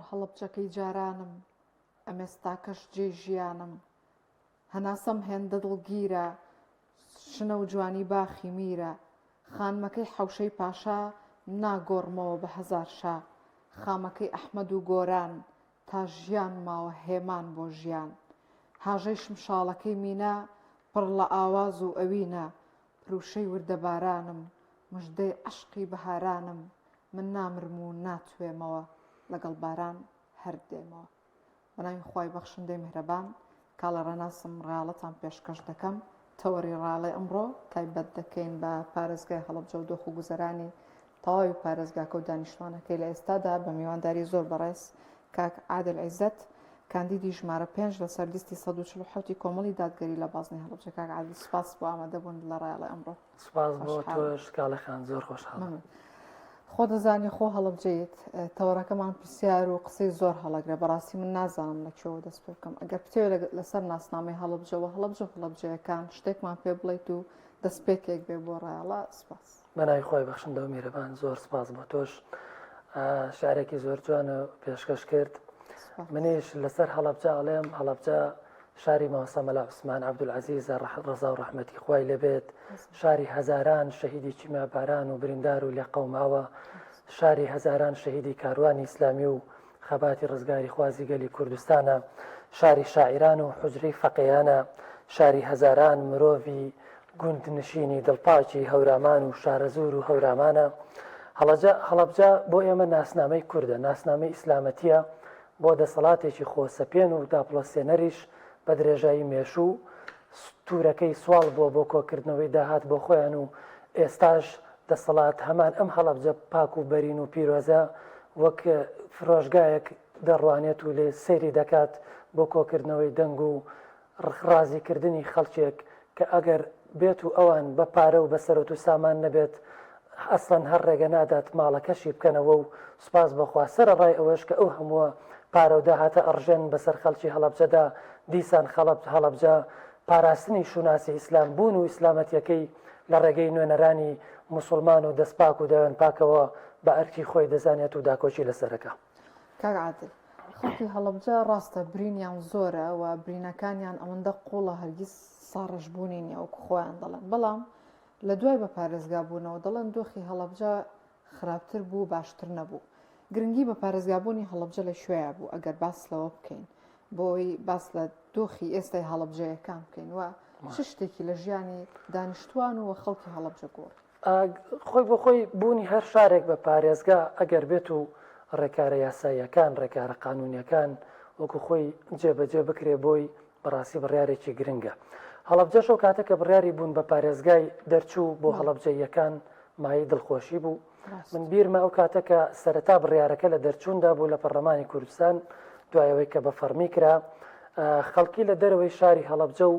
هەڵەبجەکەی جارانم، ئەمێستاکەش جێی ژیانم. هەناسەم هێندە دڵگیرە، شنە و جوانی باخی میرە. خانمەکەی حەوشەی پاشا، ناگۆڕمەوە بە هەزار شا. خامەکەی ئەحمەد و گۆران، تا ژیان ماوە هێمان بۆ ژیان. هاژەی شمشاڵەکەی مینە، پڕ لە ئاواز و ئەوینە. پروشەی وردەبارانم، مژدەی عەشقی بەهارانم، من نامرم و ناتوێمەوە، لەگەڵ باران هەر دێمەوە. بەناوی خوای بەخشندەی میهرەبان، کاڵە ڕێناسم ڕایەڵەتان پێشکەش دەکەم، تەوەری ڕایەڵەی ئەمڕۆ تایبەت دەکەین بە پارێزگای هەڵەبجە و دۆخ و گوزەرانی تەواوی پارێزگاکە و دانیشتوانەکەی لە ئێستادا بە میوانداری زۆر بەڕێز کاک عادل عیزەت کاندیدی ژمارە پێنج لەسەر لیستی 147 ی کۆمەڵی دادگەری لە بازنەی هەڵەبجە. کاک عادل سوپاس بۆ ئامادەبوون لە ڕایەڵەی ئەمڕۆ. سوپاس بۆ تۆش کاڵە خان زۆر خۆشحاڵم. خۆ دەزانی خۆ هەڵەبجەیت تەوەرەکەمان پرسیار و قسەی زۆر هەڵەگرە بەڕاستی من نازانم لە کوێوە دەست پێ بکەم ئەگەر بتەوێت لەسەر ناسنامەی هەڵەبجەوە هەڵەبجە هەڵەبجەیەکان شتێکمان پێ بڵیت و دەستپێکێک بێ بۆ ڕایەڵە سپاس. بەناوی خوای بەخشندە و میرەبان زۆر سپاس بۆ تۆش شعرێکی زۆر جوان و پێشکەش کرد منیش لەسەر هەڵەبجە ئەڵێم هەڵەبجە شاری مامۆستا مەلا عوسمان عەبدولعەزیزە ڕەزا و ڕەحمەتی خوای لێبێت شاری هەزاران شەهیدی کیمیاباران و بریندار و لێقەوماوە شاری هەزاران شەهیدی کاروانی ئیسلامی و خەباتی ڕزگاریخوازی گەلی کوردستانە، شاری شاعیران و حوجرەی فەقێیانە، شاری هەزاران مرۆڤی گوندنشینی دڵپاکی هەورامان و شارەزوور و هەورامانە. هەڵەجە، هەڵەبجە بۆ ئێمە ناسنامەی کوردە، ناسنامەی ئیسلامەتییە، بۆ دەسەڵاتێکی خۆسەپێن و داپڵۆسێنەریش بە درێژایی مێژوو تورەکەی سواڵ بووە بۆ کۆکردنەوەی داهات بۆ خۆیان و ئێستاش دەسەڵات هەمان ئەم هەڵەبجە پاک و بەرین و پیرۆزە وەک فرۆشگایەک دەڕوانێت و لێ سەیری دەکات بۆ کۆکردنەوەی دەنگ و ڕازیکردنی خەڵکێک کە ئەگەر بێت و ئەوان بە پارە و بە سەرۆت و سامان نەبێت ئەسڵەن هەر ڕێگە نادات ماڵەکەشی بکەنەوە و سوپاس بۆ خوا سەرەڕای ئەوەش کە ئەو هەمووە پارە و داهاتە ئەڕژێن بەسەر خەڵکی هەڵەبجەدا دیسان خەڵک هەڵەبجە پاراستنی شوناسی ئیسلام بوون و ئیسلامەتیەکەی لە ڕێگەی نوێنەرانی موسوڵمان و دەستپاک و داوێن پاکەوە بە ئەرکی خۆی دەزانێت و داکۆکی لەسەرەکا. کاک عادل، خەڵکی هەڵەبجە ڕاستە برینیان زۆرە و برینەکانیان ئەوەندە قوڵە هەرگیز ساڕێژبوونی نییە وەکو خۆیان دەڵێن، بەڵام لە دوای بە پارێزگا بوونەوە دەڵێن دۆخی هەڵەبجە خراپتر بوو باشتر نەبوو. گرنگی بە پارێزگابوونی هەڵەبجە لە کوێیا بوو ئەگەر باس لەوە بکەین بۆی باس لە دۆخی ئێستای هەڵەبجەیەکان بکەین و چ شتێکی لە ژیانی دانیشتوان و خەڵکی هەڵەبجە گۆڕی؟ خۆی بۆ خۆی بوونی هەر شارێک بە پارێزگا ئەگەر بێت و ڕێکارە یاساییەکان ڕێکارە قانونیەکان وەکو خۆی جێبەجێ بکرێ بۆی بەڕاستی بڕیارێکی گرنگە. هەڵەبجەش ئەو کاتە کە بڕیاری بوون بە پارێزگای دەرچوو بۆ هەڵەبجەییەکان مایەی دڵخۆشی بوو. من بیرمە ئەو کاتە کە سەرەتا بڕیارەکە لە دەرچووندا بوو لە پەرلەمانی کوردستان دوای ئەوەی کە بە فەڕمی کرا خەڵکی لە دەرەوەی شاری هەڵەبجە و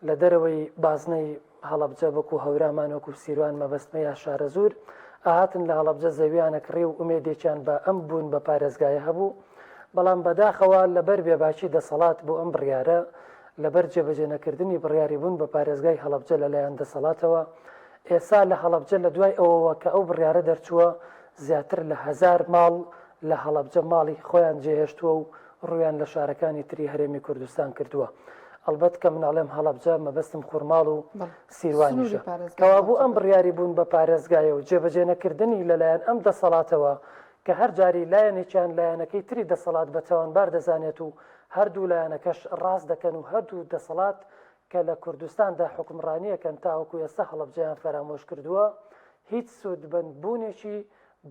لە دەرەوەی بازنەی هەڵەبجە وەکو هەورامان وەکو سیروان مەبەستمە یا شارەزوور ئەهاتن لە هەڵەبجە زەویانە کڕی و ئومێدێکیان بە ئەم بوون بە پارێزگایە هەبوو بەڵام بەداخەوە لەبەر بێباکی دەسەڵات بۆ ئەم بڕیارە لەبەر جێبەجێ نەکردنی بڕیاری بوون بە پارێزگای هەڵەبجە لەلایەن دەسەڵاتەوە ئێسا لە هەڵەبجە لە دوای ئەوەوە کە ئەو بڕیارە دەرچووە زیاتر لە هەزار ماڵ لە هەڵەبجە ماڵی خۆیان جێهێشتووە و ڕوویان لە شارەکانی تری هەرێمی کوردستان کردووە. ئەڵبەت کە من ئەڵێم هەڵەبجە مەبەستم خورماڵ و سیروانیشە. کەوابوو ئەم بڕیاری بوون بە پارێزگایە و جێبەجێ نەکردنی لەلایەن ئەم دەسەڵاتەوە کە هەر جاری لایەنێکیان لایەنەکەی تری دەسەڵات بە تاوانبار دەزانێت و هەردوو لایەنەکەش ڕاست دەکەن و هەردوو دەسەڵات کە لە کوردستاندا حوکمڕانییەکەن تاوەکو ئێستا هەڵەبجەیان فەرامۆش کردووە هیچ سوودمەند بوونێکی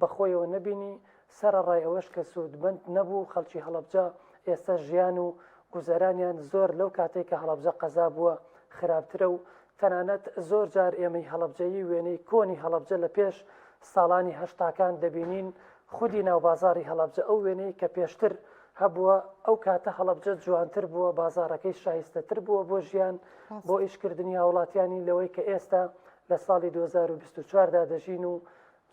بەخۆیەوە نەبینی سەرەڕای ئەوەش کە سوودمەند نەبوو، خەڵکی هەڵەبجە ئێستا ژیان و گوزەرانیان زۆر لەو کاتەی کە هەڵەبجە قەزا بووە خراپترە و تەنانەت زۆر جار ئێمەی هەڵەبجەیی وێنەی کۆنی هەڵەبجە لە پێش ساڵانی هەشتاکان دەبینین خودی ناوبازاڕی هەڵەبجە ئەو وێنەی کە پێشتر هەبووە ئەو کاتە هەڵەبجە جوانتر بووە بازاڕەکەی شایستەتر بووە بۆ ژیان بۆ ئیشکردنی هاوڵاتیانی لەوەی کە ئێستا لە ساڵی 2024 دا دەژین و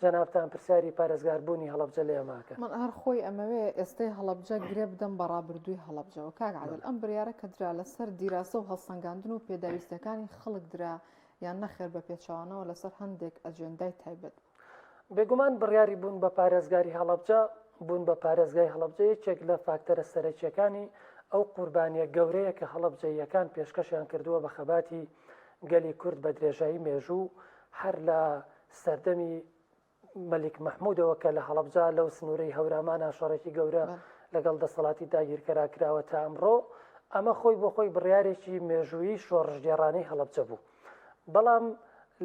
جەنابتان پرسیاری پارێزگار بوونی هەڵەبجە لە ئێمە ئەکەن. من هەر خۆی ئەمەوێ ئێستەی هەڵەبجە گرێ بدەم بە ڕابردووی هەڵەبجەوە. کاک عادل ئەم بریارە کە درا لەسەر دیراسە و هەڵسەنگاندن و پێداویستیەکانی خەڵک درا یان نەخێر بە پێچەوانەوە لەسەر هەندێک ئەجێندای تایبەت بوو؟ بێگومان بڕیاری بوون بە پارێزگاری هەڵەبجە. بوون بە پارێزگای هەڵەبجە یەکێک لە فاکتەرە سەرەکییەکانی ئەو قوربانییە گەورەیە کە هەڵەبجەییەکان پێشکەشیان کردووە بە خەباتی گەلی کورد بە درێژایی مێژوو هەر لە سەردەمی مەلیک مەحمودەوە کە لە هەڵەبجە لەو سنوورەی هەورامانا شەڕێکی گەورە لەگەڵ دەسەڵاتی داگیرکەرا کراوە تا ئەمڕۆ، ئەمە خۆی بۆ خۆی بڕیارێکی مێژوویی شۆڕشگێڕانەی هەڵەبجە بوو. بەڵام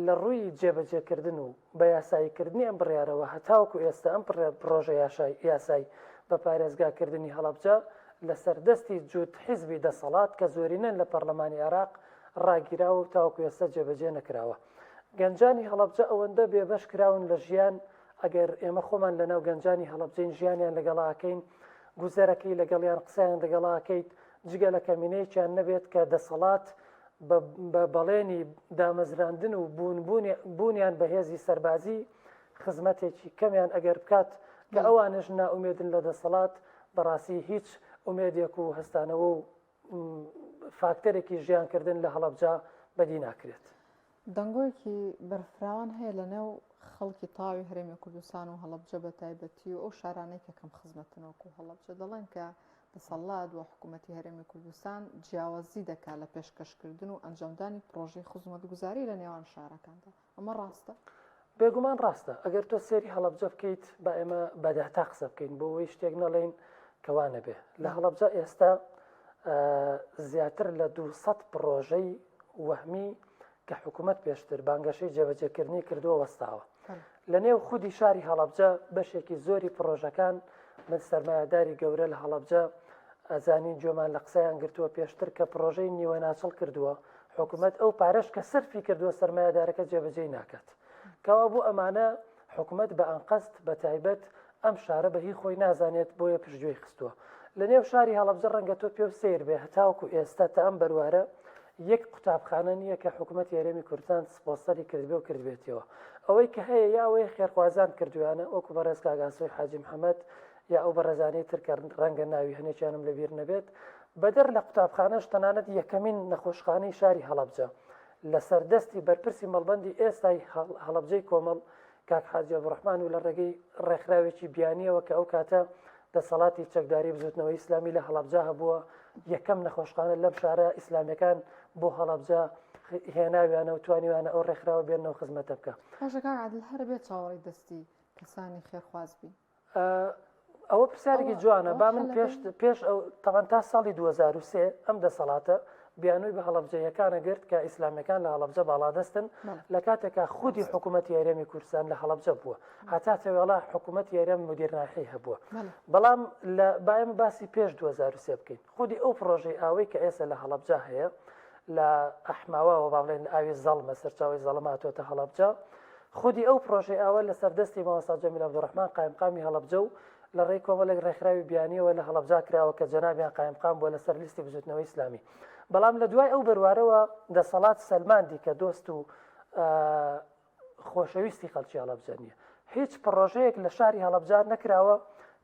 لە ڕووی جێبەجێکردن و بە یاساییکردنی ئەم بڕیارەوە هەتاوەکو ئێستا ئەم پڕۆژە یاسای بە پارێزگاکردنی هەڵەبجە لەسەر دەستی جووت حیزبی دەسەڵات کە زۆرینەن لە پەرلەمانی عێراق ڕاگیراوە و تاوەکو ئێستا جێبەجێ نەکراوە. گەنجانی هەڵەبجە ئەوەندە بێبەش کراون لە ژیان، ئەگەر ئێمە خۆمان لەناو گەنجانی هەڵەبجەین ژیانیان لەگەڵا ئەکەین، گوزەرەکەی لەگەڵیان قسەیان لەگەڵا ئەکەیت، جگە لە کەمینەیەکیان نەبێت کە دەسەڵات بە بەڵێنی دامەزراندن و بوونیان بە هێزی سەربازی خزمەتێکی کەمیان ئەگەر بکات کە ئەوانش نائومێدن لە دەسەڵات بەڕاستی هیچ ئومێدێک و هەستانەوە و فاکتەرێکی ژیانکردن لە هەڵەبجە بەدی ناکرێت. دەنگۆیەکی بەرفراوان هەیە لە نێو خەڵکی تەواوی هەرێمی کوردستان و هەڵەبجە بە تایبەتی و ئەو شارانەی کە کەم خزمەتن وەکو هەڵەبجە دەڵێن کە دەسەڵات و حکوومەتی هەرێمی کوردستان جیاوازی دەکات لە پێشکەشکردن و ئەنجامدانی پرۆژەی خزمەتگوزاری لە نێوان شارەکاندا ئەمە ڕاستە؟ بێگومان ڕاستە ئەگەر تۆ سێری هەڵەبجە بکەیت با ئێمە بە داتا قسە بکەین بۆ ئەوەی شتێک نەڵێین کە وا نەبێ لە هەڵەبجە ئێستا زیاتر لە 200 پڕۆژەی وەهمی کە حکوومەت پێشتر بانگەشەی جێبەجێکردنی کردووە وەستاوە لە نێو خودی شاری هەڵەبجە بەشێکی زۆری پڕۆژەکان من سەرمایەداری گەورە لە هەڵەبجە ئەزانین گوێمان لە قسەیان گرتووە پێشتر کە پڕۆژەی نیوەناچڵ کردووە حکومەت ئەو پارەش کە سەرفی کردووە سەرمایەدارەکە جێبەجێی ناکات کەوابوو ئەمانە حکومەت بە ئەنقەست بە تایبەت ئەم شارە بە هی خۆی نازانێت بۆیە پشتگوێی خستووە لە نێو شاری هەڵەبجە ڕەنگە تۆ پێو سەیر بێ هەتاوەکو ئێستا تا ئەم بەروارە یەک قوتابخانە نییە کە حکومەتی هەرێمی کوردستان سپۆنسەری کردبێ و کردبێتیەوە ئەوەی کە هەیە یا ئەوەی خێرخوازان کردویانە وەکو بەڕێز کاک ئاسۆی حاجی محەمەد یا ئەو بەڕێزانەی تر کە ڕەنگە ناوی هەنێکیانم لەبیر نەبێت بەدەر لە قوتابخانەش تەنانەت یەکەمین نەخۆشخانەی شاری هەڵەبجە لەسەر دەستی بەرپرسی مەڵبەندی ئێستای هەڵەبجەی کۆمەڵ کاک حاجی عەبدولڕەحمان و لە ڕێگەی ڕێکخراوێکی بیانیەوە کە ئەو کاتە دەسەڵاتی چەکداری بزوتنەوەی ئیسلامی لە هەڵەبجە هەبووە یەکەم نەخۆشخانە لەم شارە ئیسلامیەکان بۆ هەڵەبجە هێناویانە و توانیویانە ئەو ڕێکخراوە بێنەوە خزمەتە بکە. باشە کاک عادل هەر بێ چاوەڕێی دەستی کەسانی خێرخواز بین. ئەوە پرسیارێکی جوانە با من پێش پێش ئەو تەوان تا ساڵی 2023 ئەم دەسەڵاتە بیانووی بە هەڵەبجەیەکانە گرت کە ئیسلامیەکان لە هەڵەبجە باڵادەستن لە کاتێکا خودی حکوومەتی هەرێمی کوردستان لە هەڵەبجە بووە هەتا تەوێڵا حکوومەتی هەرێم مدیر ناحی هەبووە بەڵام لە بایم باسی پێش 2023 بکەین خودی ئەو پرۆژەی ئاوەی کە ئێستا لە هەڵەبجە هەیە لە ئەحماواوە با بڵێن ئاوی زەڵمە سەرچاوی زەڵم هاتووەتە هەڵەبجە خودی ئەو پرۆژەی ئاوە لەسەر دەستی مامۆستا جەمیل عەبدولڕەحمان قایمقامی هەڵەبجە و لە ڕێی کۆمەڵێک ڕێکخراوی بیانییەوە لە هەڵەبجە کراوە کە جەنابیان قایمقام بووە لەسەر لیستی بزوتنەوەی ئیسلامی بەڵام لە دوای ئەو بەروارەوە دەسەڵات سەلماندی کە دۆست و خۆشەویستی خەڵکی هەڵەبجە نییە هیچ پڕۆژەیەک لە شاری هەڵەبجە نەکراوە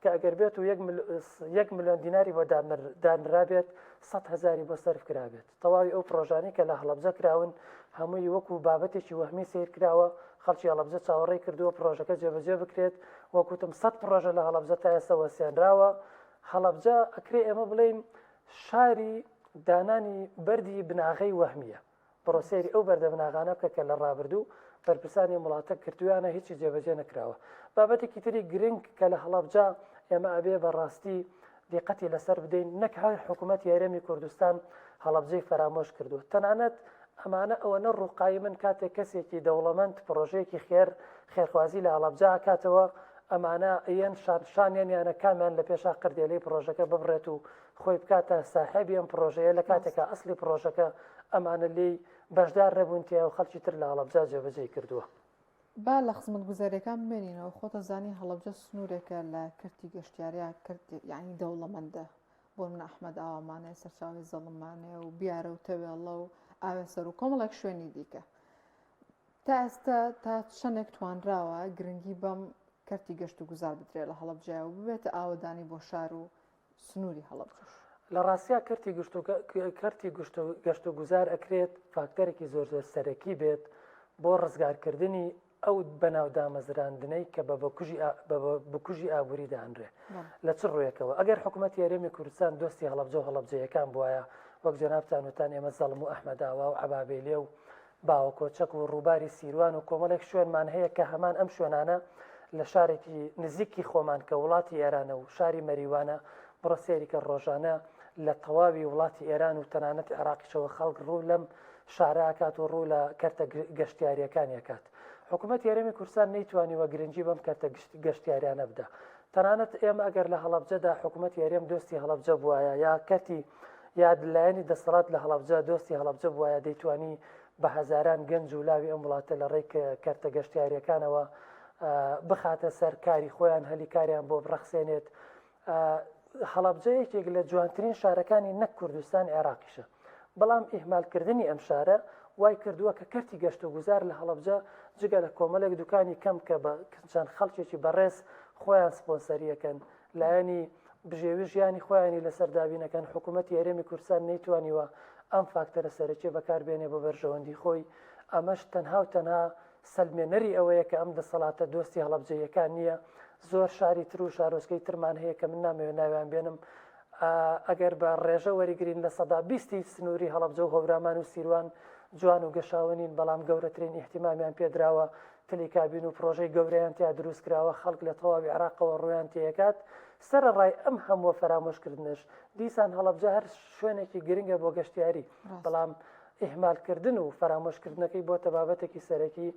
کە ئەگەر بێت و یەک ملیۆن دیناری بۆ دانرابێت 100 هزاری بۆ سەرف کرابێت تەواوی ئەو پڕۆژانەی کە لە هەڵەبجە کراون هەمووی وەکو بابەتێکی وەهمی سەیر کراوە، خەڵکی هەڵەبجە چاوەڕێی کردووە پڕۆژەکە جێبەجێ بکرێت، وەک وتم سەت پڕۆژە لە هەڵەبجە تا ئێستا وەستێنراوە، هەڵەبجە ئەکرێ ئێمە بڵێین شاری دانانی بەردی بناغەی وەهمییە، بڕۆ سەیری ئەو بەردە بناغانە بکە کە لە ڕابردوو بەرپرسانی ئەم وڵاتە کردوویانە هیچی جێبەجێ نەکراوە. بابەتێکی تری گرنگ کە لە هەڵەبجە ئێمە ئەبێ بە ڕاستی دیقەتی لەسەر بدەین نەک هەر حکوومەتی هەرێمی کوردستان هەڵەبجەی فەرامۆش کردووە تەنانەت ئەمانە ئەوەنە ڕووقایمن کاتێک کەسێکی دەوڵەمەند پڕۆژەیەکی خێر خێرخوازی لە هەڵەبجە ئەکاتەوە ئەمانە یەن شان شانیان یانە کامیان لە پێشا قردێلەی پڕۆژەکە ببڕێت و خۆی بکاتە ساحێبی ئەم پڕۆژەیە لە کاتێکا ئەسڵی پڕۆژەکە ئەمانە لێی بەشدار نەبوون تیا و خەڵکی تر لە هەڵەبجە جێبەجێی کردووە. با لە خزمەتگوزاریەکان بمێنینەوە خۆت ئەزانی هەڵەبجە سنوورێکە لە کەرتی گەشتیاریا کەرتی یعنی دەوڵەمەندە بۆ منە ئەحمەد ئاوامانەیە سەرچاوی زەڵمانەیە و بیارە و تەوێڵە و ئاوێسەر و کۆمەڵێک شوێنی دیکە تا ئێستا تا چەندێک توانراوە گرنگی بەم کەرتی گەشت و گوزار بدرێت لە هەڵەبجە و ببێتە ئاوەدانی بۆ شار و سنووری هەڵەبجەش. لە ڕاستیا کەرتی کەرتی گەشت و گوزار ئەکرێت فاکتەرێکی زۆر زۆر سەرەکی بێت بۆ ڕزگارکردنی. ئەو بەناو دامەزراندنەی کە بە بکوژی ئابووری دانرێ لە چ ڕوویەکەوە ئەگەر حکوومەتی هەرێمی کوردستان دۆستی هەڵەبجە و هەڵەبجەیەکان بواە وەک جەنابتان وتان ئێمە زەڵم و ئەحمەداوا و عەبابێلێ و باوەکۆچەک و ڕووباری سیروان و کۆمەڵێک شوێنمان هەیە کە هەمان ئەم شوێنانە لە شارێکی نزیکی خۆمان کە وڵاتی ئێرانە و شاری مەریوانە بڕۆ سەیری کە ڕۆژانە لە تەواوی وڵاتی ئێران و تەنانەت عێراقیشەوە خەڵک ڕوو لەم شارە ئەکات و ڕوو لە کەرتە گەشتیارییەکانی ئەکات. حکوومەتی هەرێمی کوردستان نەیتوانیوە گرنگی بەم کەرتە گەشتیاریانە بدا. تەنانەت ئێمە ئەگەر لە هەڵەبجەدا حکوومەتی هەرێم دۆستی هەڵەبجە بوایە یا کەرتی یا لایەنی دەسەڵات لە هەڵەبجە دۆستی هەڵەبجە بوایە دەیتوانی بە هەزاران گەنج و لاوی ئەم وڵاتە لە ڕێی کەرتە گەشتیارییەکانەوە بخاتە سەر کاری خۆیان هەلی کاریان بۆ بڕەخسێنێت. هەڵەبجە یەکێک لە جوانترین شارەکانی نەک کوردستان عێراقیشە بەڵام ئیهمالکردنی ئەم شارە وای کردووە کە کەرتی گەشت و گوزار لە هەڵەبجە جگە لە کۆمەڵێک دوکانی کەم کە بە چەند خەڵکێکی بەڕێز خۆیان سپۆنسەریەکەن لایەنی بژێوی ژیانی خۆیانی لەسەر دابینەکەن حکوومەتی هەرێمی کوردستان نەیتوانیوە ئەم فاکتەرە سەرەکیە بەکاربێنێ بۆ بەرژەوەندی خۆی ئەمەش تەنها و تەنها سەلمێنەری ئەوەیە کە ئەم دەسەڵاتە دۆستی هەڵەبجەییەکان نییە، زۆر شاری تر و شارۆچکەی ترمان هەیە کە من نامەوێت ناویان بێنم، ئەگەر بە ڕێژە وەریگرین 20%ی سنووری هەڵەبجە و هەورامان و سیروان جوان و گەشاوە نین، بەڵام گەورەترین ئیهتیمامیان پێدراوە، تلیکابین و پڕۆژەی گەورەیان تیا دروست کراوە، خەڵک لە تەواوی عێراقەوە ڕوویان تێیەکات، سەرەڕای ئەم هەمووە فەرامۆشکردنەش، دیسان هەڵەبجە هەر شوێنێکی گرنگە بۆ گەشتیاری، بەڵام ئیهمالکردن و فەرامۆشکردنەکەی بۆتە بابەتێکی سەرەکی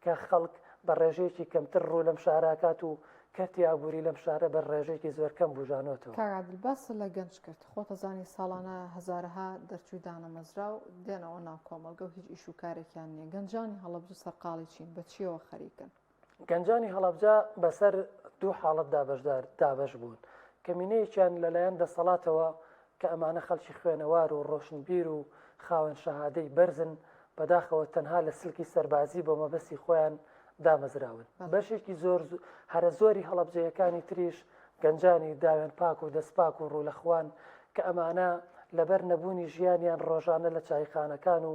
کە خەڵک بە ڕێژەیەکی کەمتر ڕوو لەم شارە ئەکات و کەرتی ئابووری لەم شارە بە ڕێژەیەکی زۆر کەم بوژانۆتەوە. کاک عادل باست لە گەنج کرد، خۆت ئەزانی ساڵانە هەزارەها دەرچووی دانەمەزراو دێنەوە ناو کۆمەڵگە و هیچ ئیش و کارێکیان نییە، گەنجانی هەڵەبجە سەرقاڵی چین، بە چییەوە خەریکن؟ گەنجانی هەڵەبجە بەسەر دوو حاڵەتدا بەشدار دابەش بوون، کەمینەیەکیان لەلایەن دەسەڵاتەوە کە ئەمانە خەڵکی خوێنەوار و ڕۆشنبیر و خاوەن شەهادەی بەرزن، بەداخەوە تەنها لە سلکی سەربازی بۆ مەبەستی خۆیان دامەزراون. بەشێکی زۆر هەرە زۆری هەڵەبجەیەکانی تریش گەنجانی داوێن پاک و دەست پاک و ڕوو لە خوان کە ئەمانە لەبەر نەبوونی ژیانیان ڕۆژانە لە چایخانەکان و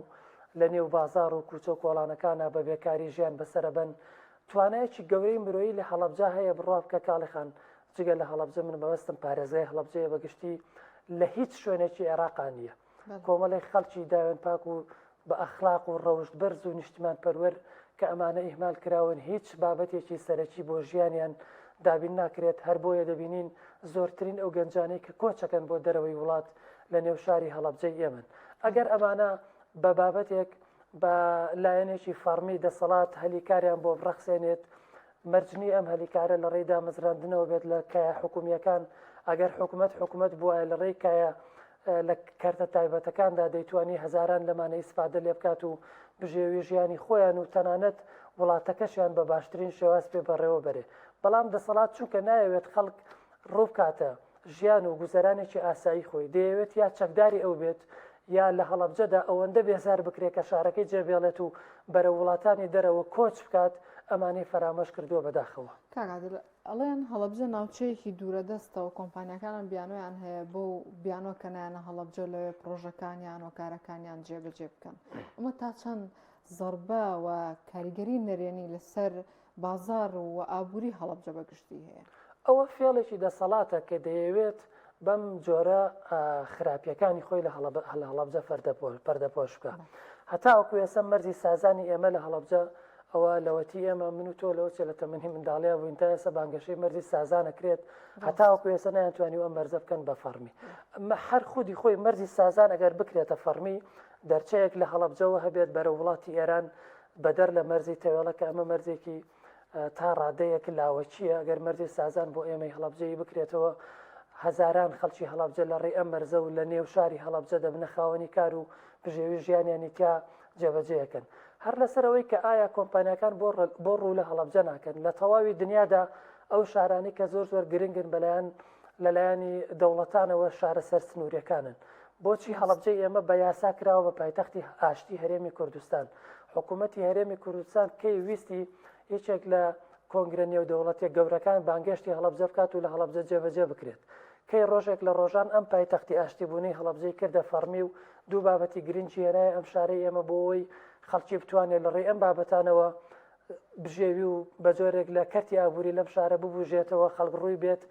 لە نێو بازاڕ و کوچە و کۆڵانەکانا بە بێکاری ژیان بەسەرەبەن. توانایەکی گەورەی مرۆیی لە هەڵەبجە هەیە بڕوا بکە کاڵێ خان جگە لە هەڵەبجە من مەبەستم پارێزگای هەڵەبجەیە بە گشتی لە هیچ شوێنێکی عێراقا نییە. کۆمەڵێک خەڵکی داوێن پاک و بە ئەخلاق و ڕەوشت بەرز و نیشتیمان پەروەر کە ئەمانە ئیهمال کراون هیچ بابەتێکی سەرەکی بۆ ژیانیان دابین ناکرێت هەر بۆیە دەبینین زۆرترین ئەو گەنجانەی کە کۆچەکەن بۆ دەرەوەی وڵات لە نێو شاری هەڵەبجەی ئێمەن ئەگەر ئەمانە بە بابەتێک بە لایەنێکی فەڕمی دەسەڵات هەلی کاریان بۆ بڕەخسێنێت مەرج نییە ئەم هەلی کارە لە ڕێی دامەزراندنەوە بێت لە کایە حکومییەکان، ئەگەر حکومەت حکومەت بوایە لە ڕێی کایە لە کەرتە تایبەتەکاندا دەیتوانی هەزاران لەمانە ئیسفادە لێ بکات و بژێوی ژیانی خۆیان و تەنانەت وڵاتەکەشیان بە باشترین شێواز پێ بەڕێوە بەرێ بەڵام دەسەڵات چونکە نایەوێت خەڵک ڕووبکاتە ژیان و گوزەرانێکی ئاسایی خۆی، دەیەوێت یا چەکداری ئەو بێت یا لە هەڵەبجەدا ئەوەندە بێزار بکرێت کە شارەکەی جێبێڵێت و بەرەو وڵاتانی دەرەوە کۆچ بکات، ئەمانەی فەرامۆش کردووە بەداخەوە. کاک عادل، ئەڵێن هەڵەبجە ناوچەیەکی دوورەدەستە و کۆمپانیاکانم بیانۆیان هەیە بۆ بیانۆ کە نایەنە هەڵەبجە لەوێ پڕۆژەکانیان و کارەکانیان جێبەجێ بکەن. ئەمە تا چەند زەربە و کاریگەری نەرێنی لەسەر بازاڕ و ئابووری هەڵەبجە بە گشتی هەیە. ئەوە فێڵێکی دەسەڵاتە کە دەیەوێت بەم جۆرە خراپیەکانی خۆی لە هەڵەبجە پەردەپۆش بکە. هەتاوەکو ئێستا مەرزی سازانی ئێمە لە هەڵەبجە ئەوە لەوەتی ئێمە من و تۆ لەوە چێ لە تەمەنی منداڵیا بووین تا ئێستا بانگەشەی مەرزی سازانە کرێت هەتاوەکو ئێستا نەیانتوانی ئەم مەرزە بکەن بە فەڕمی. ئەمە هەر خودی خۆی مەرزی سازان ئەگەر بکرێتە فەڕمی دەرچەیەک لە هەڵەبجەوە هەبێت بەرەو وڵاتی ئێران بەدەر لە مەرزی تەوێڵە کە ئەمە مەرزێکی تا ڕادەیەک لاوەکییە، ئەگەر مەرزی سازان بۆ ئێمەی هەڵەبجەیی بکرێتەوە، هەزاران خەڵکی هەڵەبجە لە ڕێی ئەم مەرزە و لە نێو شاری هەڵەبجە دەبنە خاوەنی کار و بژێوی ژیانیانی تیا جێبەجێ ئەکەن. هەر لەسەر ئەوەی کە ئایا کۆمپانیاکان بۆ بۆ ڕوو لە هەڵەبجە ناکەن؟ لە تەواوی دنیادا ئەو شارانەی کە زۆر زۆر گرنگن بەلایەن لەلایەنی دەوڵەتانەوە شارە سەر سنووریەکانن. بۆچی هەڵەبجەی ئێمە بە یاسا کراوە بە پایتەختی ئاشتی هەرێمی کوردستان؟ حکوومەتی هەرێمی کوردستان کەی ویستی یەکێک لە کۆنگرە نێودەوڵەتیە گەورەکان بانگێشتی هەڵەبجە بکات و لە هەڵەبجە جێبەجێ بکرێت؟ کەی ڕۆژێک لە ڕۆژان ئەم پایتەختی ئاشتیبوونەی هەڵەبجەی کردە فەڕمی و دوو بابەتی گرنگی هێنایە ئەم شارەی ئێمە بۆ ئەوەی خەڵکی بتوانێت لە ڕێی ئەم بابەتانەوە. بژێوی و بە جۆرێک لە کەرتی ئابووری لەم شارە ببوژێتەوە، خەڵک ڕووی بێت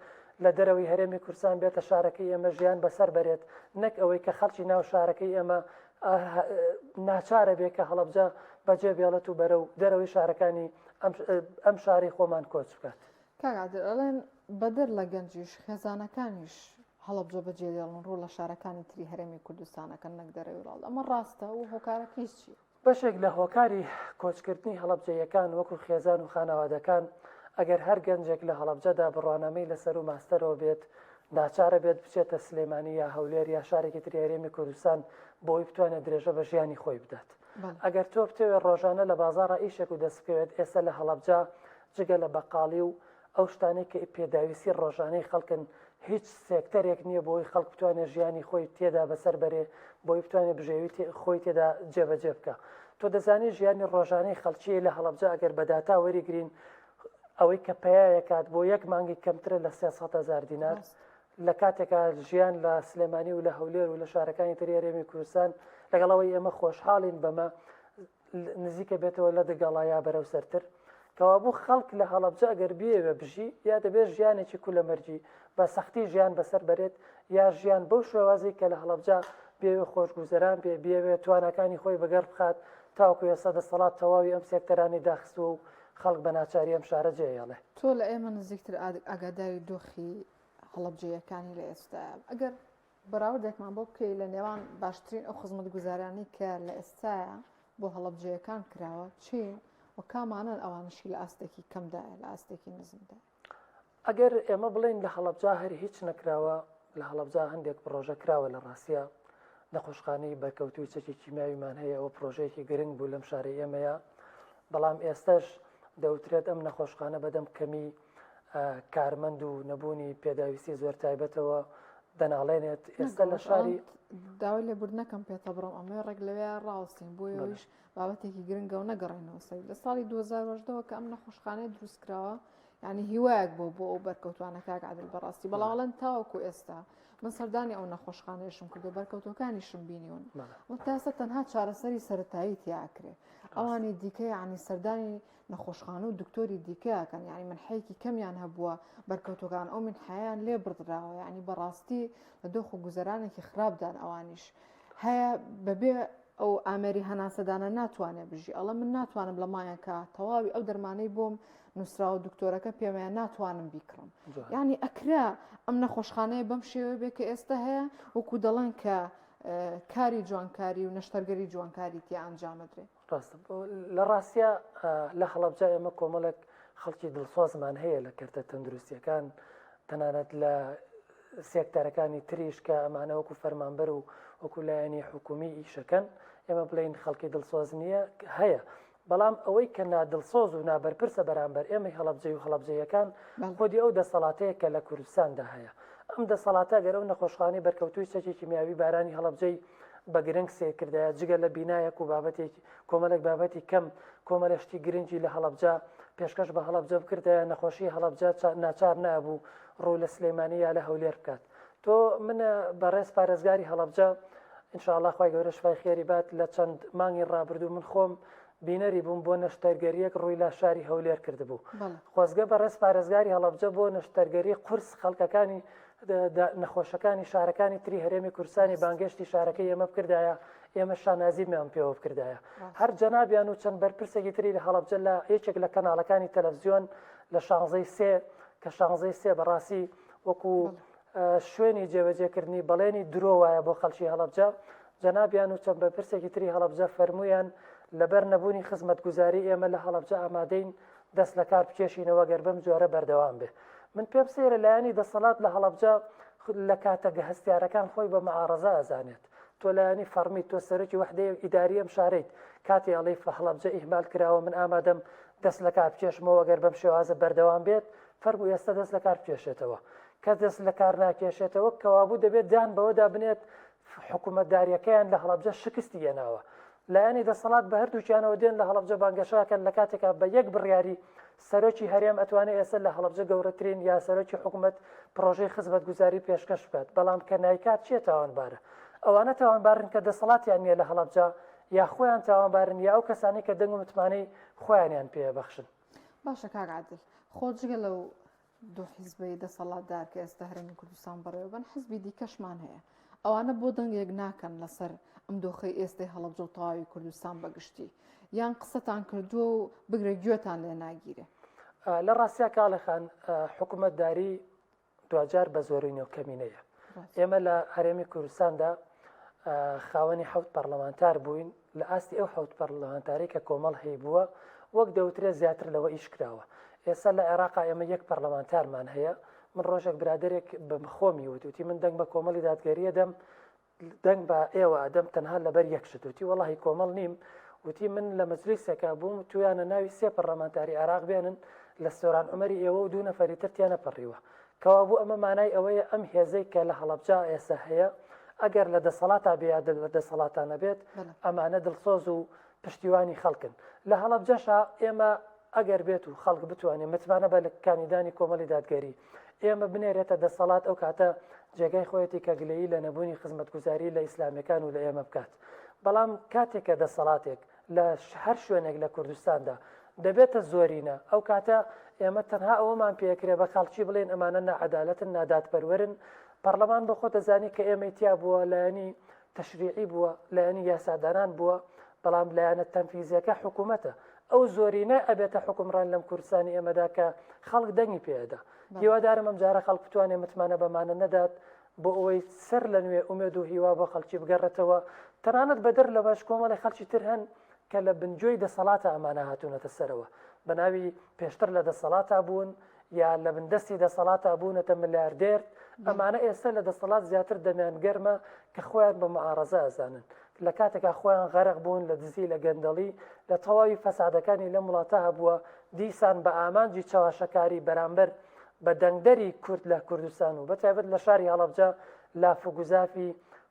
لە دەرەوەی هەرێمی کوردستان بێتە شارەکەی ئێمە ژیان بەسەر بەرێت، نەک ئەوەی کە خەڵکی ناو شارەکەی ئێمە ناچارە بێ کە هەڵەبجە بەجێ بێڵێت و بەرەو دەرەوەی شارەکانی ئەم شارەی خۆمان کۆچ بکات. کاک عادل ئەڵێن بەدەر لە گەنجیش خێزانەکانیش هەڵەبجە بەجێدێڵن ڕوو لە شارەکانی تری هەرێمی کوردستان ئەکەن نەک دەرەوەی وڵات ئەمە ڕاستە و هۆکارەکەی چییە؟ بەشێک لە هۆکاری کۆچکردنی هەڵەبجەییەکان وەکو خێزان و خانەوادەکان، ئەگەر هەر گەنجێک لە هەڵەبجەدا بڕوانامەی لە سەروو ماستەرەوە بێت، ناچارە بێت بچێتە سلێمانی یا هەولێر یا شارێکی تری هەرێمی کوردستان بۆی بتوانێت درێژە بە ژیانی خۆی بدات. ئەگەر تۆ بتەوێت ڕۆژانە لە بازاڕا ئیشێک و دەست بکەوێت ئێستا لە هەڵەبجە جگە لە بەقاڵی و ئەو شتانەی کە پێداویستی ڕۆژانەی خەڵکن، هیچ سێکتەرێک نییە بۆی خەڵک بتوانێت ژیانی خۆی تێدا بەسەر بەرێ، بۆی بتوانێت بژێوی خۆی تێدا جێبەجێ بکا. تۆ دەزانی ژیانی ڕۆژانەی خەڵکی لە هەڵەبجە ئەگەر بە داتا وەریگرین ئەوەی کە پەیایەکات بۆ یەک مانگی کەمترە لە 300 هەزار دینار لە کاتێکا ژیان لە سلێمانی و لە هەولێر و لە شارەکانی تری هەرێمی کوردستان لەگەڵ ئەوەی ئێمە خۆشحاڵین بەمە نزیکە بێتەوە لە دەگەڵا یا بەرەو سەرتر کەوابوو خەڵک لە هەڵەبجە ئەگەر بیەوێ بژی یا دەبێت ژیانێکی کولەمەرگی بە سەختی ژیان بەسەر بەرێت یا ژیان بەو شێوازی کە لە هەڵەبجە بێوێ خۆشگوزەران بێ بیەوێ تواناکانی خۆی بەگەڕ بخات تاوەکو ئێستا دەسەڵات تەواوی ئەم سێکتەرانی داخستووە و خەڵک بە ناچاری ئەم شارە جێیەڵێ. تۆ لە ئێمە نزیکتر ئاگاداری دۆخی هەڵەبجەیەکانی لە ئێستایا ئەگەر بەراوردێکمان بۆ بکەی لە نێوان باشترین ئەو خزمەتگوزارانەی کە لە ئێستایا بۆ هەڵەبجەیەکان کراوە چین و کامانەن ئەوانەشی لە ئاستێکی کەمدایە لە ئاستێکی نزمدایە؟ ئەگەر ئێمە بڵێین لە هەڵەبجە هەر هیچ نەکراوە، لە هەڵەبجە هەندێک پڕۆژە کراوە لە ڕاستیا نەخۆشخانەی بەرکەوتووی چەکی کیمیاویمان هەیە ئەوە پڕۆژەیەکی گرنگ بوو لەم شارەی ئێمەیە بەڵام ئێستەش دەوترێت ئەم نەخۆشخانە بەدەم کەمی کارمەند و نەبوونی پێداویستی زۆر تایبەتەوە دەناڵێنێت ئێستا لە شاری داوای لێبوردنەکەم پێتەبڕم ئەمەی ڕێک لەوێ ڕاوەستین بۆ ئەویش بابەتێکی گرنگە و نەگەڕێنەوە سەری لە ساڵی 2010ەوە کە ئەم نەخۆشخانەیە دروست کراوە یعنی هیوایەک بۆ بۆ ئەو بەرکەوتوانە کاک عادل بەڕاستی بەڵام ئەڵێن تاوەکو ئێستا من سەردانی ئەو نەخۆشخانەیەشم کردو بەرکەوتەکانیشم بینیون و تاسە تەنها چارەسەری سەتایی تیاکرێ ئەوانی دیکە یعنی سەردانی نەخۆشخانە و دکتۆری دیکەکەن یعنی من حەیەکی کەمیان هەبووە بەرکەوتەکان ئەو من حیان لێ بڕدراوە یعنی بەڕاستی لە دۆخ و گوزەرانێکی خراپدان ئەوانیش هەیە بەبێ ئەو ئامێری هەناسەدانە ناتوانێت بژی ئەڵە من ناتوانم لە مایەکە تەواوی ئەو دەرمانەی بۆم نووسراوە دکتۆرەکە پێمەیە ناتوانم بیکڕم یعنی ئەکرا ئەم نەخۆشخانەیە بەم شێوە بێ کە ئێستا هەیە وەکو دەڵێن کە کاری جوانکاری و نەشتەرگەری جوانکاری تیا ئەنجامەدرێ ڕاستە لە ڕاستە لە هەڵەبجە ئێمە کۆمەڵێک خەڵکی دڵسۆزمان هەیە لە کەرتە تەندروستیەکان تەنانەت لە سێکتەرەکانی تریش کە ئەمانە وەکو فەرمانبەر و وەکو لایەنی حکومی ئیشەکەن ئێمە بڵێین خەڵکی دڵسۆز نییە هەیە بەڵام ئەوەی کە نادڵسۆز و نابەرپرسە بەرامبەر ئێمەی هەڵەبجەی و هەڵەبجەیەکان خۆدی ئەو دەسەڵاتەیە کە لە کوردستاندا هەیە ئەم دەسەڵاتە گەر ئەو نەخۆشخانەی بەرکەوتووی چەکی کیمیاوی بارانی هەڵەبجەی بە گرنگ سەیر کردایە جگە لە بینایەک و بابەتێکی کۆمەڵێک بابەتی کەم کۆمەلە شتی گرنگی لە هەڵەبجە پێشکەش بە هەڵەبجە بکردایە نەخۆشی هەڵەبجە ناچار نابوو ڕوو لە سلێمانی یا لە هەولێر بکات تۆ منە بەڕێز پارێزگاری هەڵەبجە انشاءاللە خوای گەورە شفای خێری بات لە چەند مانگی ڕابردوو من خۆم بینەری بووم بۆ نەشتەرگەریەک ڕووی لە شاری هەولێر کردبوو خۆزگە بەڕێز پارێزگاری هەڵەبجە بۆ نەشتەرگەری قورس خەڵکەکانی نەخۆشەکانی شارەکانی تری هەرێمی کوردستانی بانگێشتی شارەکەی ئێمە بکردایە ئێمە شانازیمان پێوە بکردایە هەر جەنابیان و چەند بەرپرسێکی تری لە هەڵەبجە لە یەکێک لە کەناڵەکانی تەلەفزیۆن لە شانزەی سێ کە شانزەی سێ بەڕاستی وەکو شوێنی جێبەجێکردنی بەڵێنی درۆ وایە بۆ خەڵکی هەڵەبجە جەنابیان و چەند بەرپرسێکی تری هەڵەبجە فەرموویان لەبەر نەبوونی خزمەتگوزاری ئێمە لە هەڵەبجە ئامادەین دەست لە کار بکێشینەوە گەر بەم جۆرە بەردەوام بێ من پێم سەیرە لایەنی دەسەڵات لە هەڵەبجە لە کاتە هەستیارەکان خۆی بە معارەزە ئەزانێت تۆ لایەنی فەڕمی تۆ سەرۆکی وەحدەی ئیداری ئەم شارەیت کاتێ ئەڵێی هەڵەبجە ئیهمال کراوە من ئامادەم دەست لە کار بکێشمەوە گەر بەم شێوازە بەردەوام بێت فەرموو ئێستا دەست لە کار بکێشێتەوە کەس دەست لە کار ناکێشێتەوە کەوابوو دەبێت دان بەوەدا بنێت حکوومەتداریەکەیان لە هەڵەبجە شکستی هێناوە لایەنی دەسەڵات بە هەردووکیانەوە دێن لە هەڵەبجە بانگەشەکەن لە کاتێکا بە یەک بڕیاری سەرۆکی هەرێم ئەتوانێت ئێستا لە هەڵەبجە گەورەترین یا سەرۆکی حکوومەت پرۆژەی خزمەتگوزاری پێشکەش بکات بەڵام کە نایکات چیە تاوانبارە ئەوانە تاوانبارن کە دەسەڵاتیان نییە لە هەڵەبجە. یا خۆیان تاوانبارن یا ئەو کەسانەی کە دەنگ و متمانەی خۆیانیان پێ بەخشن. باشە کاک عادل خۆ جگە لەو دوو حیزبەی دەسەڵاتدار کە ئێستا هەرێمی کوردستان بەڕێوەبەن حیزبی دیکەشمان هەیە ئەوانە بۆ دەنگێک ناکەن لەسەر ئەم دۆخەی ئێستەی هەڵەبجە و تەواوی کوردستان بەگشتی یان قسەتان کردووە و بگرە گوێتان لێ ناگیرێ؟ لە ڕاستیا کاڵێ خان حکوومەتداری دواجار بە زۆرینە و کەمینەیە. ئێمە لە هەرێمی کوردستاندا خاوەنی حەوت پەرلەمانتار بووین لە ئاستی ئەو حەوت پەرلەمانتارەی کە کۆمەڵ هەیبووە وەک دەوترێت زیاتر لەوە ئیش کراوە ئێستا لە عێراقا ئێمە یەک پەرلەمانتارمان هەیە من ڕۆژێک برادێک بە خۆمی وت وتی من دەنگ بە کۆمەڵی دادگەریە دەم دەنگ بە ئێوە ئەدەم تەنها لەبەر یەک شت وتی وەڵاهی کۆمەڵ نیم وتی من لە مەجلیسێکا بووم تویانە ناوی سێ پەرلەمانتاری عێراق بێنن لە سۆران عومەری ئێوە و دوو نەفەری تر تێنەپەڕیوە کەوابوو ئەمە مانای ئەوەیە ئەم هێزەی کە لە هەڵەبجە ئێستا هەیە ئەگەر لە دەسەڵاتا بێ یا لە دەسەڵاتا نەبێت ئەمانە دڵسۆز و پشتیوانی خەڵکن لە هەڵەبجەشا ئێمە ئەگەر بێت و خەڵک بتوانێت متمانە بە کاندیدانی کۆمەڵی دادگەری ئێمە بنێرێتە دەسەڵات ئەو کاتە جێگای خۆیەتی کە گلەیی لە نەبوونی خزمەتگوزاری لە ئیسلامیەکان و لە ئێمە بکات بەڵام کاتێک کە دەسەڵاتێک لە هەر شوێنێک لە کوردستاندا دەبێتە زۆرینە ئەو کاتە ئێمە تەنها ئەوەمان پێکرێ بە خەڵکی بڵێن ئەمانە ناعەدالەتن نادادپەروەرن پەرلەمان بۆ خۆ دەزانی کە ئێمەی تیا بووە لایەنی تەشریعی بووە، لایەنی یاسادانان بووە، بەڵام لایەنە تەنفیزیەکە حکومەتە. ئەو زۆرینە ئەبێتە حوکمڕان لەم کوردستانی ئێمەدا کە خەڵک دەنگی پێ ئەدا. هیوادارم ئەمجارە خەڵک بتوانێ متمانە بەمانە نەدات بۆ ئەوەی سەر لە نوێ ئومێد و هیوا بۆ خەڵکی بگەڕێتەوە. تەنانەت بەدەر لەمەش کۆمەڵێ خەڵکی تر هەن کە لە بنگوێی دەسەڵاتا ئەمانە هاتوونەتە سەرەوە. بە ناوی پێشتر لە دەسەڵاتا بوون، یا لە بن دەستی دەسەڵاتا بوونەتە ملیاردێر، ئەمانە ئێستا لە دەسەڵات زیاتر دەمیان گەرمە کە خۆیان بە معارەزە ئەزانن، لە کاتێکا خۆیان غەرق بوون لە دزی لە گەندەڵی لە تەواوی فەسادەکانی لەم وڵاتە هەبووە، دیسان بە ئامانجی چەواشەکاری بەرامبەر بە دەنگدەری کورد لە کوردستان و بە تایبەت لە شاری هەڵەبجە لاف و گوزافی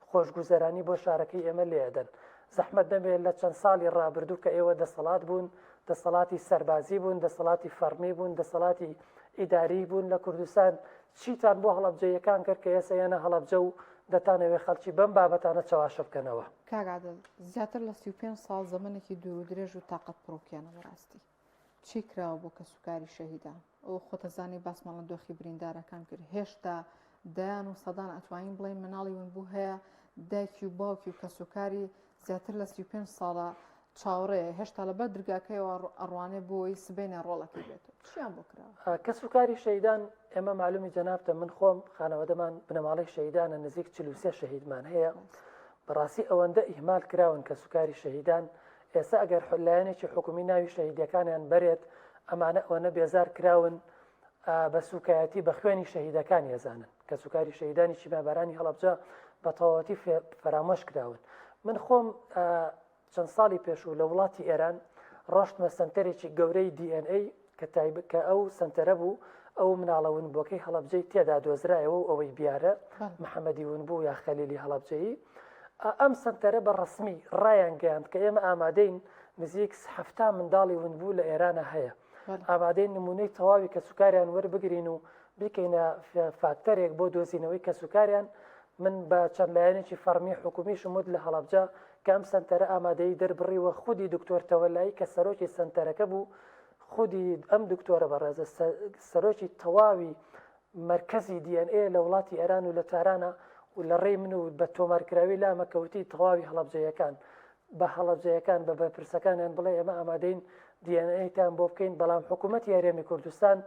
خۆشگوزەرانی بۆ شارەکەی ئێمە لێ ئەدەن. زەحمەت نەبێ لە چەند ساڵی ڕابردوو کە ئێوە دەسەڵات بوون، دەسەڵاتی سەربازی بوون، دەسەڵاتی فەڕمی بوون، دەسەڵاتی ئیداری بوون لە کوردستان، چیتان بۆ هەڵەبجەییەکان کرد کە ئێستا یەنە هەڵەبجە و دەتانەوێ خەڵکی بەم بابەتانە چەواشە بکەنەوە؟ کاک عادل، زیاتر لە 35 ساڵ زەمەنێکی دوور و درێژ و تاقەت پڕوکێنە بەڕاستی. چی کراوە بۆ کەسوکاری شەهیدان؟ ئەوە خۆتەزانی باسمان لە دۆخی بریندارەکان کرد هێشتا دەیان و سەدان ئەتوانین بڵێین مناڵی ونبوو هەیە دایکی و باوکی و کەسوکاری زیاتر لە 35 ساڵە چاوەڕێ هێشتا لەبەر درگاکەیەوە ئەڕوانێ بۆی سبەینێ ڕۆڵەکەی بێت چیان بۆ کراوە؟ کەسوکاری شەهیدان ئێمە معلومی جەنابتە من خۆم خانەوادەمان بنەماڵەی شەهیدانە نزیک 43 شەهیدمان هەیە بەڕاستی ئەوەندە ئیهمال کراون کەسوکاری شەهیدان ئێستا ئەگەر لایەنێکی حکومی ناوی شەهیدەکانیان بەرێت ئەمانە ئەوەنە بێزار کراون بە سوکایەتی بە خوێنی شەهیدەکان یەزانن کەسوکاری شەهیدانی کیمیابارانی هەڵەبجە بە تەواوەتی فەرامۆش کراون من خۆم چەند ساڵی پێشوو لە وڵاتی ئێران ڕۆشتمە سنتەرێکی گەورەی DNA کە تایبەت کە ئەو سنتەرە بوو ئەو مناڵە ونبووەکەی هەڵەبجەی تێدا دۆزرایەوە و ئەوەی بیارە محەممەدی ونبوو یا خەلیلی هەڵەبجەیی ئەم سنتەرە بە ڕسمی ڕایانگەیاند کە ئێمە ئامادەین نزیک حەفتا منداڵی ونبوو لە ئێرانە هەیە ئامادەین نمونەی تەواوی کەسوکاریان وەربگرین و بیکەینە فاکتەرێک بۆ دۆزینەوەی کەسوکاریان من بە چەند لایەنێکی فەڕمی حکومیشم وت لە هەڵەبجە کە ئەم سەنتەرە ئامادەیی دەربڕیوە خودی دکتۆر تەوەلایی کە سەرۆکی سەنتەرەکە بوو خودی ئەم دکتۆرە بەڕێزە سەرۆکی تەواوی مەرکەزی DNA لە وڵاتی ئێران و لە تارانە و لە ڕێی من و بە تۆمارکراوی لامە کەوتی تەواوی هەڵەبجەیەکان بە هەڵەبجەیەکان بە بەرپرسەکانیان بڵێ ئێمە ئامادەین DNA تان بۆ بکەین بەڵام حکوومەتی هەرێمی کوردستان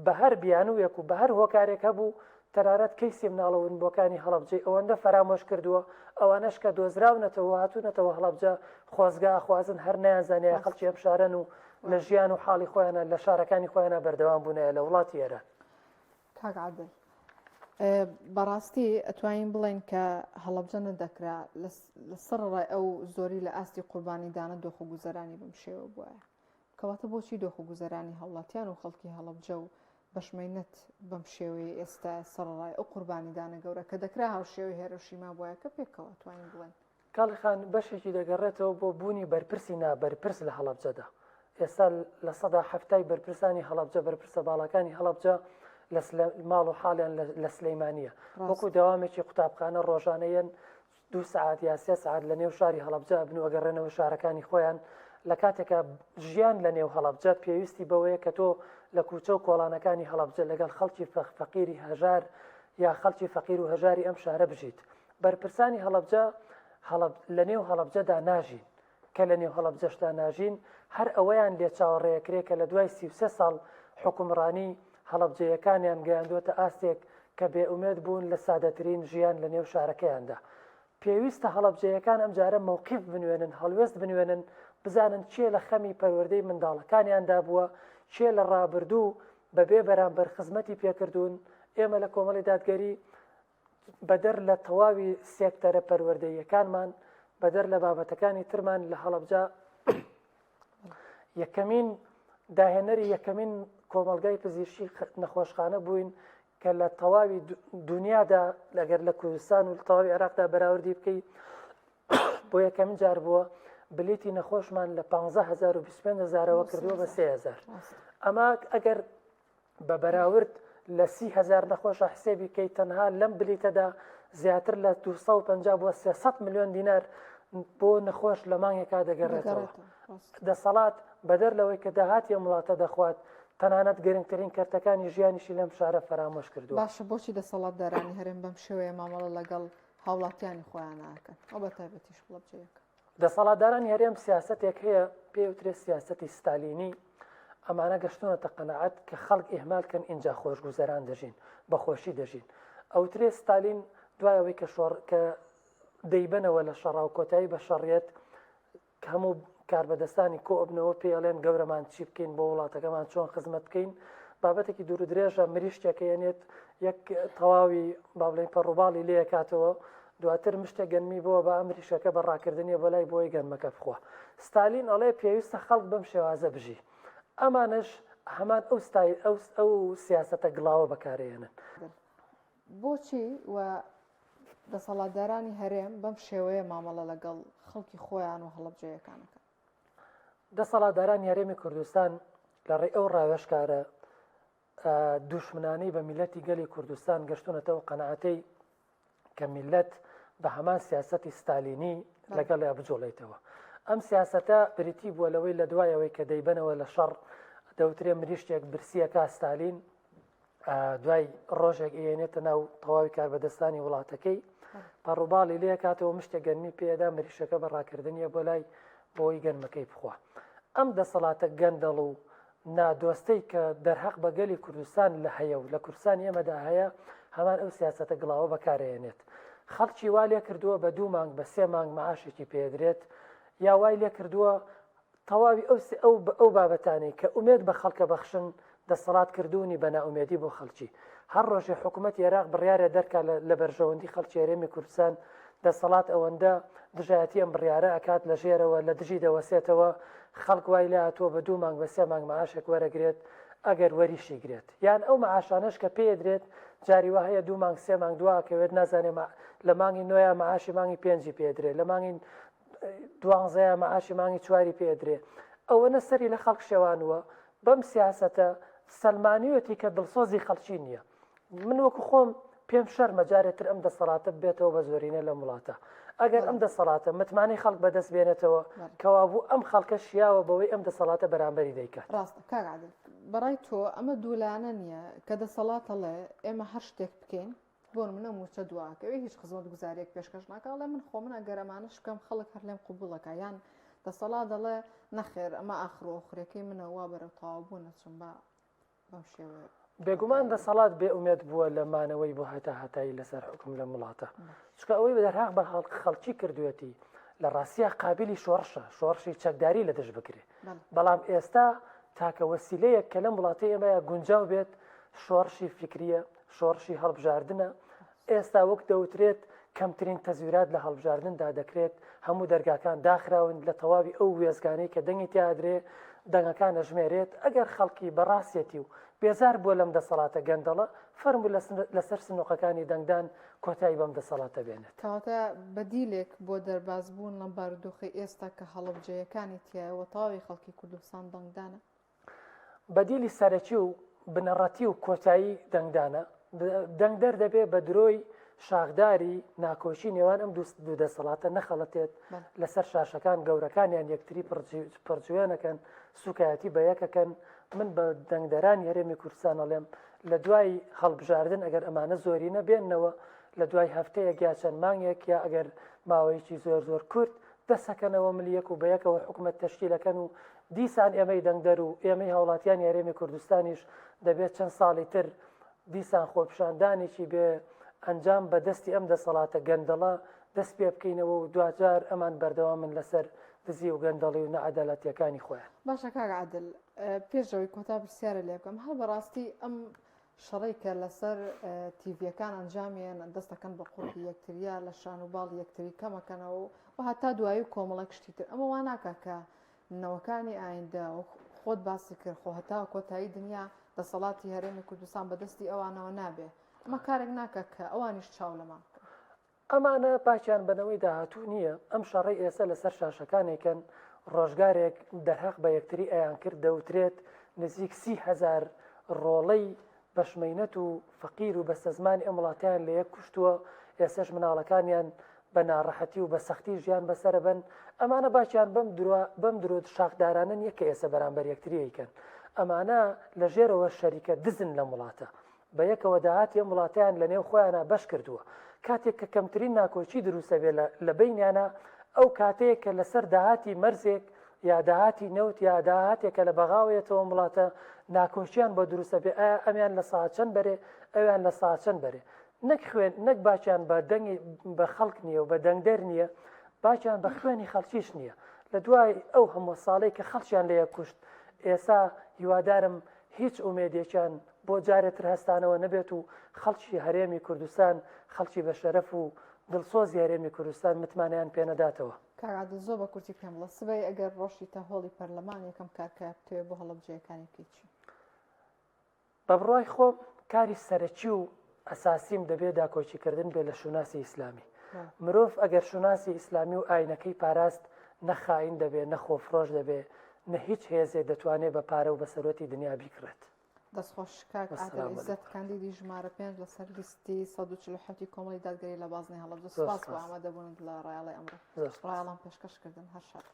بە هەر بیانوویەک و بە هەر هۆکارێک هەبوو تەنانەت کەیسی مناڵە ونبووەکانی هەڵەبجەی ئەوەندە فەرامۆش کردووە ئەوانەش کە دۆزراونەتەوە و هاتوونەتەوە هەڵەبجە خۆزگە ئەخوازن هەر نەیانزانیایە خەڵکی ئەم شارەن و لە ژیان و حاڵی خۆیانە لە شارەکانی خۆیانە بەردەوام بوونایە لە وڵاتی ئێران. کاک عادل بەڕاستی ئەتوانین بڵێن کە هەڵەبجە نەدەکرا لە سەرڕای ئەو زۆری لە ئاستی قوربانیدانە دۆخ و گوزەرانی بەم شێوە بوایە کەواتە بۆچی دۆخ و گوزەرانی هاوڵاتیان و خەڵکی هەڵەبجە و بەشمەینەت بەم شێوەیە ئێستا سەرڕای ئەو قوربانیدانە گەورە کە دەکرا هاوشێوەی هێرۆشیما بوایە کە پێکەوە توانین بڵێن کاڵی خان بەشێکی دەگەڕێتەوە بۆ بوونی بەرپرسی نابەرپرس لە هەڵەبجەدا. ئێستا لە 70% بەرپرسانی هەڵەبجە بەرپرسە باڵاکانی هەڵەبجە لە ماڵ و حاڵیان لە سلەیمانیە. وەکو دەوامێکی قوتابخانە ڕۆژانە یەن دوو سەعات یا سێ سەعات لە نێو شاری هەڵەبجە ئەبن و ئەگەڕێنەوە شارەکانی خۆیان لە کاتێکا ژیان لە نێو هەڵەبجە پێویستی بەوەیە کە تۆ لە کوچە و کۆڵانەکانی هەڵەبجە لەگەڵ خەڵکی فەقیری هەژار یا خەڵکی فەقیر و هەژاری ئەم شارە بژیت بەرپرسانی هەڵەبجە لە نێو هەڵەبجەدا ناژین کە لە نێو هەڵەبجەشدا ناژین، هەر ئەوەیان لێ چاوەڕێئەکرێ کە لە دوای 33 ساڵ حوکمڕانی، هەڵەبجەیەکانیان گەیاندووەتە ئاستێک کە بێئومێد بوون لە سادەترین ژیان لە نێو شارەکەیاندا. پێویستە هەڵەبجەیەکان ئەمجارە مەوقیف بنوێنن، هەڵوێست بنوێنن، بزانن کێ لە خەمی پەروەردەی منداڵەکانیاندا بووە، کێ لە ڕابردوو بە بێ بەرامبەر خزمەتی پێکردوون، ئێمە لە کۆمەڵی دادگەری بەدەر لە تەواوی سێکتەرە پەروەردەییەکانمان، بەدەر لە بابەتەکانی ترمان لە هەڵەبجە یەکەمین داهێنەری یەکەمین کۆمەڵگای پزیشکی نەخۆشخانە بووین کە لە تەواوی دنیادا لەگەر لە کوردستان و تەواوی عێراقدا بەراوردی بکەی بۆ یەکەمین جار بووە بلیتی نەخۆشمان لە 15هزار و 25هزارەوە کردووە بە 3000 ئەمە ئەگەر بە بەراورد لە 30 هەزار نەخۆشە حسێبی کەی تەنها لەم بلیتەدا زیاتر لە 250 بۆ 300 ملیۆن دینار بۆ نەخۆش لە مانگێکا دەگەڕێتەوە. دەسەڵات بەدەر لەوەی کە داهاتی ئەم وڵاتە دەخوات، تەنانەت گرنگترین کەرتەکانی ژیانیشی لەم شارە فەرامۆش کردووە. باشە بۆچی دەسەڵاتدارانی هەرێم بەم شێوەیە مامەڵە لەگەڵ هاوڵاتیانی خۆیان ناکەن ئەو بە تایبەتیش هەڵەبجەیەکە؟ دەسەڵاتدارانی هەرێم سیاسەتێک هەیە پێی وترێت سیاسەتی ستالینی، ئەمانە گەشتونەتە قەناعەت کە خەڵک ئیهمال کەن ئینجا خۆشگوزەران دەژین، بە خۆشی دەژین. ئەوترێ ستالین دوای ئەوەی کە شۆڕ کە دەیبەنەوە لە شەڕا و کۆتایی بە شەڕیەت هەموو کاربەدەستانی کۆ ئەبنەوە پێی ئەڵێن گەورەمان چی بکەین بۆ وڵاتەکەمان چۆن خزمەت بکەین بابەتێکی دوور و درێژە مریشکێک ئەیەنێت یەک تەواوی با بڵێین پەڕوباڵی لێ ئەکاتەوە دواتر مشتێک گەنمی بۆ بە مریشکەکە بە ڕاکردنیە بۆ لای بۆی گەنمەکە بخوا ستالین ئەڵێ پێویستە خەڵک بەم شێوازە بژی ئەمانەش هەمان ئەو ستایل ئەو ئەو سیاسەتە گڵاوە بەکارێنن. بۆچی و دەسەڵاتدارانی هەرێم بەم شێوەیە مامەڵە لەگەڵ خەڵکی خۆیان و هەڵەبجەیەکان ئەکەن؟ دەسەڵاتدارانی هەرێمی کوردستان لە ڕێی ئەو ڕاوێژکارە دوشمنانەی بە میلەتی گەلی کوردستان گەشتونەتە ئەو قەناعەتەی کە میلەت بە هەمان سیاسەتی ستالینی لەگەڵیا بجوڵێتەوە. ئەم سیاسەتە بریتی بووە لەوەی لە دوای ئەوەی کە دەیبەنەوە لە شەڕ دەوترێ مریشتێک برسیەکە ستالین دوای ڕۆژێک ئێنێتە ناو تەواوی کاربەدەستانی وڵاتەکەی پەڕوباڵی لێکاتەوە مشتێک گەنمی پێدا مریشەکە بە ڕاکردنیە بۆ لای بۆی گەنمەکەی بخوا ئەم دەسەڵاتە گەندەڵ و نادۆستەی کە دەرهەق بە گەلی کوردستان لە هەیە و لە کوردستانی ئێمەدا هەیە هەمان ئەو سیاسەتە گڵاوە بەکارێنێت خەڵکی وا لێ کردووە بە دوو مانگ بە سێ مانگ معاشێکی پێدرێت یا وای لێ کردووە تەواوی ئەو ئەو ئەو بابەتانەی کە ئومێد بە خەڵکە بەخشن دەسەڵات کردوونی بە نائومێدی بۆ خەڵکی. هەر ڕۆژێ حکوومەتی ئێراق بڕیارێ دەرکا لە لە بەرژەوەندی خەڵکی هەرێمی کوردستان دەسەڵات ئەوەندە دژایەتی ئەم بڕیارە ئەکات لە ژێرەوە لە دژی دەوەسێتەوە خەڵک وای لێ هاتووە بە دوو مانگ بە سێ مانگ معاشێک وەرەگرێت ئەگەر وەریشی گرێت یان ئەو معاشانەش کە پێی ئەدرێت جاری وا هەیە دوو مانگ سێ مانگ دوا ئەکەوێت نازانێ لە مانگی نۆیا معاشی مانگی پێنجی پێ ئەدرێت لە مانگی دوانزەیە معاشی مانگی چواری پێ ئەدرێ ئەوەنە سەری لە خەڵک شێوانووە بەم سیاسەتە سەلمانیوەتی کە دڵسۆزی خەڵکی نییە من وەکو خۆم پێم شەرمە جارێتر ئەم دەسەڵاتە بێتەوە بە زۆرینە لەم وڵاتە ئەگەر ئەم دەسەڵاتە متمانەی خەڵک بەدەست بێنێتەوە کەوابوو ئەم خەڵکە شیاوە بەوەی ئەم دەسەڵاتە بەرامبەری دەیکات ڕاستە کاک عادل بەڕای تۆ ئەمە دوولایەنە نییە کە دەسەڵات ئەڵێ ئێمە هەر شتێک بکەین بۆ نمونە موچە دواکەوێ هیچ خزمەتگوزاریەک پێشکەش ناکا ئەڵێ من خۆ من ئەگەر ئەمانەش بکەم خەڵک هەر لێم قبوڵەکە یان دەسەڵات دەڵێ نەخێر ئەمە ئاخر و ئۆخرەکەی منە وا بەرەو تەواو بوون نەچم با بەم شێوەیە بێگومان دەسەڵات بێ ئومێد بووە لە مانەوەی بۆ هەتا هەتایی لەسەر حوکم لەم وڵاتە چونکە ئەوەی دەرهەق بە خەڵکی کردوێتی لە ڕاستیا قابلی شۆڕشە شۆڕشی چەکداری لە دژ بکرێ بەڵام ئێستا تاکە وەسیلەیەک کە لەم وڵاتی ئێمەیە گونجاو بێت شۆڕشی فیکریە شۆڕشی هەڵبژاردنە، ئێستا وەک دەوترێت کەمترین تەزویرات لە هەڵبژاردندا دەکرێت، هەموو دەرگاکان داخراون لە تەواوی ئەو وێستگانەی کە دەنگی تیا ئەدرێ دەنگەکان ئەژمێرێت، ئەگەر خەڵکی بە ڕاستیەتی و بێزار بووە لەم دەسەڵاتە گەندەڵە، فەرموو لەسەر سنوقەکانی دەنگدان کۆتایی بەم دەسەڵاتە بێنێت. کەواتە بەدیلێک بۆ دەربازبوون لەم بارودۆخەی ئێستا کە هەڵەبجەیەکانی تیایە و تەواوی خەڵکی کوردستان دەنگدانە؟ بەدیلی سەرەکی و بنەڕەتی و کۆتایی دەنگدانە، دەنگدەر دەبێ بە درۆی شاخداری ناکۆکی نێوان ئەم دوو دەسەڵاتە نەخەڵەتێت لەسەر شاشەکان گەورەکانیان یەکتری پڕجوێنەکەن سوکایەتی بە یەکەکەن من بە دەنگدەرانی هەرێمی کوردستان ئەڵێم لە دوای هەڵبژاردن ئەگەر ئەمانە زۆرینە بێنەوە لە دوای هەفتەیەک یا چەند مانگێک یا ئەگەر ماوەیەکی زۆر زۆر کورت دەسەکەنەوە ملیەک و بەیەکەوە حکومەت تەشکیلەکەن و دیسان ئێمەی دەنگدەر و ئێمەی هاوڵاتیانی هەرێمی کوردستانیش دەبێت چەند ساڵی تر دیسان خۆپیشاندانێکی بێ ئەنجام بە دەستی ئەم دەسەڵاتە گەندەڵە دەست پێ بکەینەوە و دواجار ئەمان بەردەوامن لەسەر دزی و گەندەڵی و نەعەدالەتیەکانی خۆیان. باشە کاک عادل پێش ئەوەی کۆتا پرسیارە لێ بکەم هەر بەڕاستی ئەم شەڕەی کە لەسەر تیڤیەکان ئەنجامیان دەست دەکەن بە قوڕگی یەکتریا لە شان و باڵی یەکتری کەمەکەنەوە و هەتا دوایی و کۆمەڵێک شتی تر ئەمە وا ناکا کە نەوەکانی ئایندە وەک خۆت باسی کرد خۆ هەتا کۆتایی دنیا دەسەڵاتی هەرێمی کوردستان بەدەستی ئەوانەوە نابێ ئەمە کارێک ناکە کە ئەوانیش چاو لەمان بکەن. ئەمانە باکیان بە نەوەی داهاتوو نییە، ئەم شەڕەی ئێستا لەسەر شاشەکان ئەیکەن، ڕۆژگارێک دەرهەق بە یەکتری ئەیانکرد، دەوترێت نزیک 30 هەزار ڕۆڵەی بەشمەینەت و فەقیر و بەستەزمانی ئەم وڵاتەیان لە یەک کوشتووە، ئێستەش مناڵەکانیان بە ناڕەحەتی و بە سەختی ژیان بەسەرەبەن، ئەمانە باکیان بەم درۆ بەم درۆ شاخدارانە نییە کە ئێستا بەرامبەر یەکتری ئەیکەن، ئەمانە لە ژێرەوە شەریکە دزن لەم وڵاتە، بە یەکەوە داهاتی ئەم وڵاتەیان لە نێو خۆیانا بەش کردووە. کاتێک کە کەمترین ناکۆکی دروست ئەبێ لە لە بەینیانا ئەو کاتەیە کە لەسەر داهاتی مەرزێک یا داهاتی نەوت یا داهاتێک کە لە بەغاوە یەتەوە ئەم وڵاتە ناکۆکیان بۆ دروست ئەبێ ئایا ئەمیان لە سا چەند بەرێ ئەویان لە سا چەند بەرێ نەک خوێن نەک باکیان بە دەنگی بە خەڵک نییە و بە دەنگدەر نییە باکیان بە خوێنی خەڵکیش نییە لە دوای ئەو هەموو ساڵەی کە خەڵکیان لە یەک کوشت ئێسا هیوادارم هیچ ئومێدێکیان بۆ جارێ تر هەستانەوە نەبێت و خەڵکی هەرێمی کوردستان، خەڵکی بە شەرەف و دڵسۆزی هەرێمی کوردستان متمانەیان پێ نەداتەوە. کاک عادل زۆر بە کورتی پێم بڵێ سبەی ئەگەر ڕۆشتیتە هۆڵی پەرلەمان یەکەم کار کە بتەوێ بۆ هەڵەبجەیەکانی بکەی چی؟ بە بڕوای خۆم کاری سەرەکی و ئەساسیم دەبێ داکۆکی کردن بێ لە شوناسی ئیسلامی. مرۆڤ ئەگەر شوناسی ئیسلامی و ئاینەکەی پاراست نە خائین دەبێ نە خۆفرۆش دەبێ نە هیچ هێزێ دەتوانێ بە پارە و بە سەروەتی دنیا بیکڕێت. دەستخۆش کاک عادل عیزەت کاندیدی ژمارە پێنج لەسەر لیستی 147 کۆمەڵی دادگەری لە بازنەی هەڵەبجە سپاس بۆ ئامادەبوونت لە ڕایەڵی ئەمڕۆ ڕایەڵان پێشکەشکردن هەر شاد.